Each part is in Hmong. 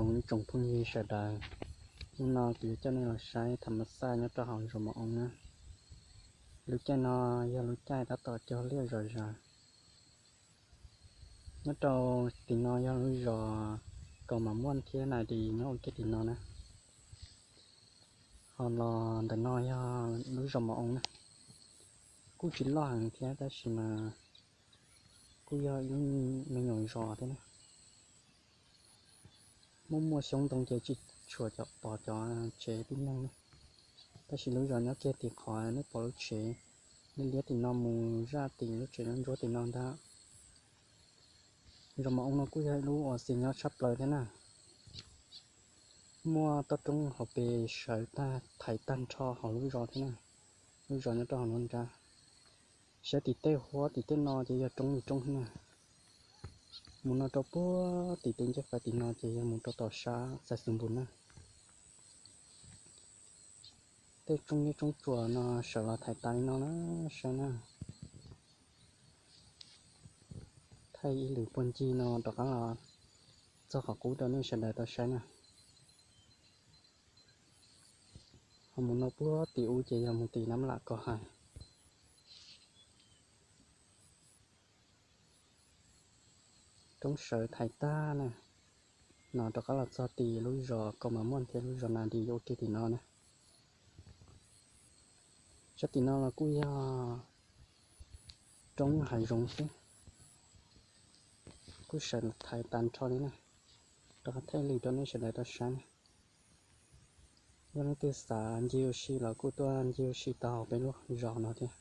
Ib tsoom phooj ywg sawv daws, hnub no kuv yuav coj nej los saib tham mas xaj nyob rau hauv zos Mos Oo na. Lub caij no yog lub caij tab tom cog liaj zom zaws. Nyob rau tim no yog lub zos Kaus Mas Muaj thiab Nas Dis nyob ua ke tim no na. Ho los ntawm no yog lub zos Mos Oo na. Kuj tsis loj heev thiab tab sis mas kuj yog ib lub me nyuam zos thiab na. Muaj muaj xyoob ntoo ces tsis tshua pom cov tsev tib neeg na. Tab sis lub zos nyob kiag tim qhov nej pom lub tsev liab liab tim no mus zaj tim lub tsev ntsuab tim no ntag. Zos Mos Oo no kuj yog ib lub uas xis nyob tshaj plaws thiab na. Muaj toj roob hauv pes sawv tag thaiv tag nrho hauv lub zos thiab na. Lub zos nyob rau hauv no nrad. Saib tim tej huab tim tej no ces yog roob li roob na. Mus no rau puag tim tej ncej fais tim no ces yog mus rau tom sab Xais Xus Npus na. Tej tsoob liab tsoob tsuas no sawv los thaiv tas li no na, saib na. Thaij ib lwm puag ncig no rov qab los txog qhov qub rau nej sawv daws tau saib na. Ho mus no puag tim ub ces yog mus tim Nab Lam Kos Hais. Roob sawv thaiv tag na, no rov qab los txog tim lub zos Kaus Mas Muaj thiab lub zos Nas Dis ua ke tim no na. Sab tim no los kuj yog roob hav zoov xwb, kuj sawv thaiv tas nrho li na. Rov qab thaij lwm rau nej sawv daws tau saib na. Yog leej twg xav ncig ua si los kuj tuaj ncig ua si tau hauv peb lub zos no thiab.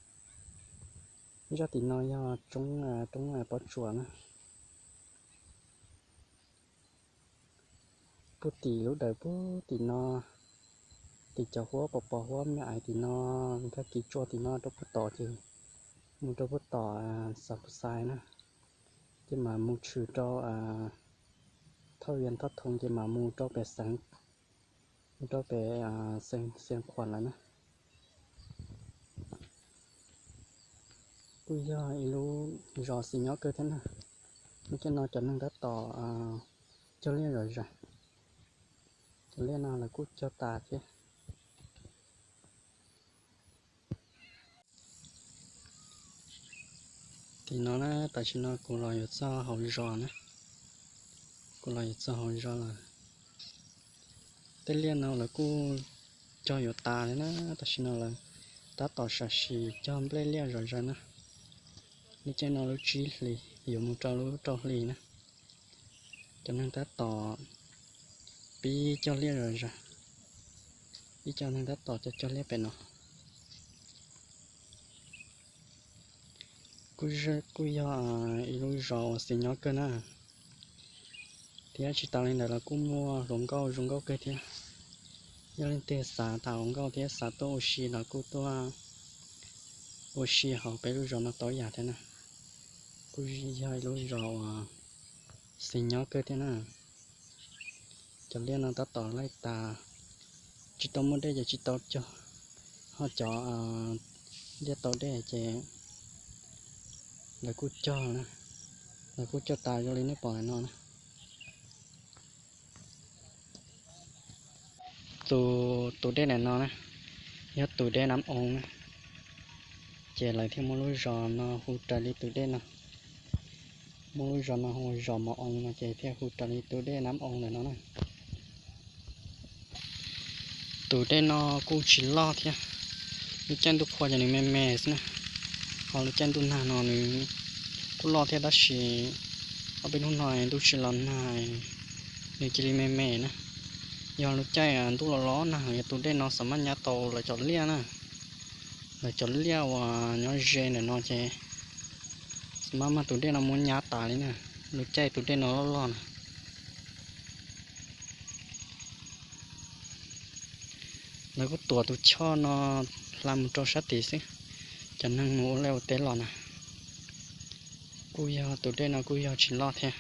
Zaj tim no yog roob, roob pob tsuas na. Puag tim lub dawm puag tim no, tim cov huab pos pos huab me aiv tim no, nkag kiv tsua tim no rau puag tom ces mus rau puag tom Xas Pus Xais na, ces mam mus tshwm rau Thoj Vias Thoj Thoo ces mam mus rau pem xeev, mus rau pem Xeev Khuam lawm na. Kuj yog ib lub zos xis nyob kawg thiab na. Lub caij no cov neeg tab tom cog liaj zom zaws. Cov liaj no lawv kuj cog tas thiab. Tim no na, tam sim no kuv los yuav txog hauv zos na. Kuv los yuav txog hauv zos lawm. Tej liaj no lawv kuj cog yuav tas li na, tam sim no lawv tab tom sam sim cog nplej liaj zom zaws na. Lub caij no lub tsib hlis yuav mus rau lub rau hlis na. Cov neeg tab tom pib cog liaj zom zaws. Ib co neeg tab tom cog cog liaj pem no. Kuj yog ib lub zos uas xis nyob kawg na, thiab tsis tas li ntawd los kuj muaj hluas nkauj zoo nkauj kawg thiab. Yog leej twg xav tham hluas nkauj thiab xav tuaj ua si los kuj tuaj ua si hauv peb lub zos no tau ib yam thiab na. Kuj yog ib lub zos uas xis nyob kawg thiab na. Cov liaj no tab tom laij tas, tsis tau muaj dej ces tsis tau cog, ho cov liaj tau dej ces lawv kuj cog na, lawv kuj cog tas zoo li nej pom no na. Tus, tus dej ntawm no na, yog tus dej Nab Oo na, ces lawv thiaj muab lub zos no hu raws li tus dej no. Muab lub zos no hu zos Mos Oo no ces thiaj hu raws li tus dej Nab Oo ntawm no na. Tus dej no kuj tsis loj thiab, lub caij ntuj qhua ces nws me me xwb na, ho lub caij ntuj nag no nws kuj loj thiab tab sis ob peb hnub no ntuj tsis los nag, nws cia li me me na. Yog lub caij ntuj los los nag heev tus dej no xav maj nyab tau lawv cov liaj na. Lawv cov liaj uas nyob ze ntawm no ces xav maj maj tus dej no muab nyab tas li na, lub caij tus dej no loj loj na. Lawv kuj tuav tus choj no hla mus rau sab tid xwb, cov neeg mus ua liaj ua teb los na. Kuj yog tus dej no kuj yog tsis loj thiab.